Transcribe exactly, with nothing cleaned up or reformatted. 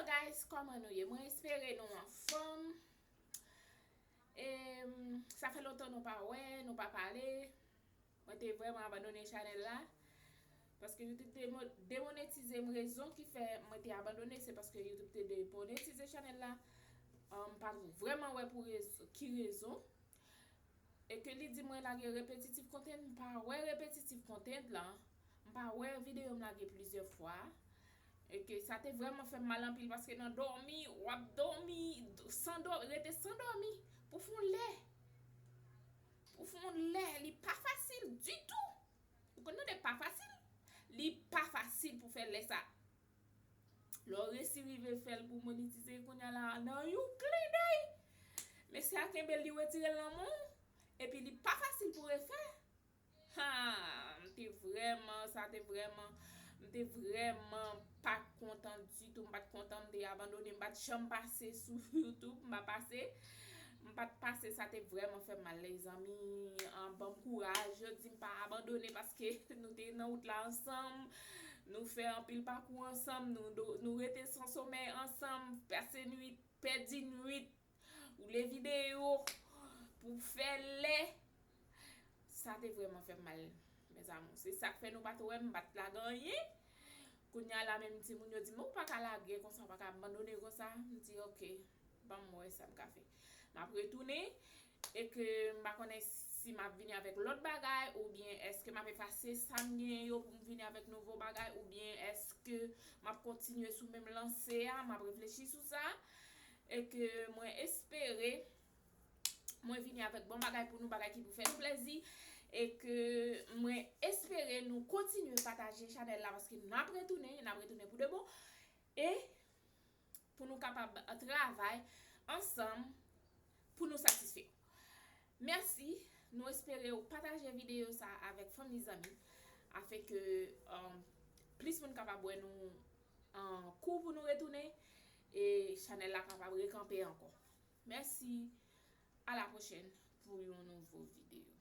Guys, kòman nou ye? Mwen espere nou anfòm. E, sa fè lontan nou pa wè, nou pa pale. Mwen te vrèman abandone chanèl la. Paske YouTube te mo- demonetize m. Rezon ki fè mwen te abandone, se paske YouTube te demonetize chanèl la. M pa vrèman wè pou rezon, ki rezon. E ke li di mwen lage repetitive content, m pa wè repetitive content la. M pa wè videyo m lage plizyè fwa. E ke sa te vrèman fè m mal anpil paske nan dòmi, w ap dòmi, san dò, rete san dòmi pou fon lè. Pou fon lè, li pa fasil ditou. Ou konn tande pa fasil? Li pa fasil pou fè lè sa. Lè w resi rive fè l pou monetize, kounye a la, nan yon klen dèy, mesye a kenbe l, li retire l nan men w, epi li pa fasil pou refè. Ha, m te vrèman, sa te vrèman, m te vrèman pa kontan ditou, m pa t kontan, m te abandone, m pa t janm pase sou YouTube, m pa pase, m pa t pase, sa te vrèman fè m mal, lezanmi. An, ban m kouraj, yo di m pa abandone paske nou te nan wout la ansanm, nou fè anpil pakou ansanm, nou, nou, nou rete san somèy ansanm, pase nwit, pèdi nwit, woule videyo pou fè lè. Sa te vrèman fè m mal, mes amours. Se sa k fè nou pa t wè m, m pa t lage anyen. Kounye a la, menm timoun yo di m, ou pa ka lage konsa, ou pa ka abandone konsa. M di, ok, ban m wè sa m ka fè. M ap retounen e ke m pa konnen si m ap vini avèk lòt bagay oubyen èske m ap efase sa m genyen yo pou m vini avèk nouvo bagay oubyen èske m ap kontinye sou menm lanse a, m ap reflechi sou sa. E ke mwen espere mwen vini avèk bon bagay pou nou, bagay ki pou fè nou plezi. E ke mwen espere nou kontinye pataje chanèl la paske n ap retounen, n ap retounen pou de bon. E pou nou kapab travay ansanm pou nou satisfè. Mèsi. Nou espere w pataje videyo sa avèk fanmi, zanmi, afin ke, um, plis moun kapab wè nou an kou pou nou retounen e chanèl la kapab rekanpe ankò. Mèsi. A la pwochèn pou yon nouvo videyo.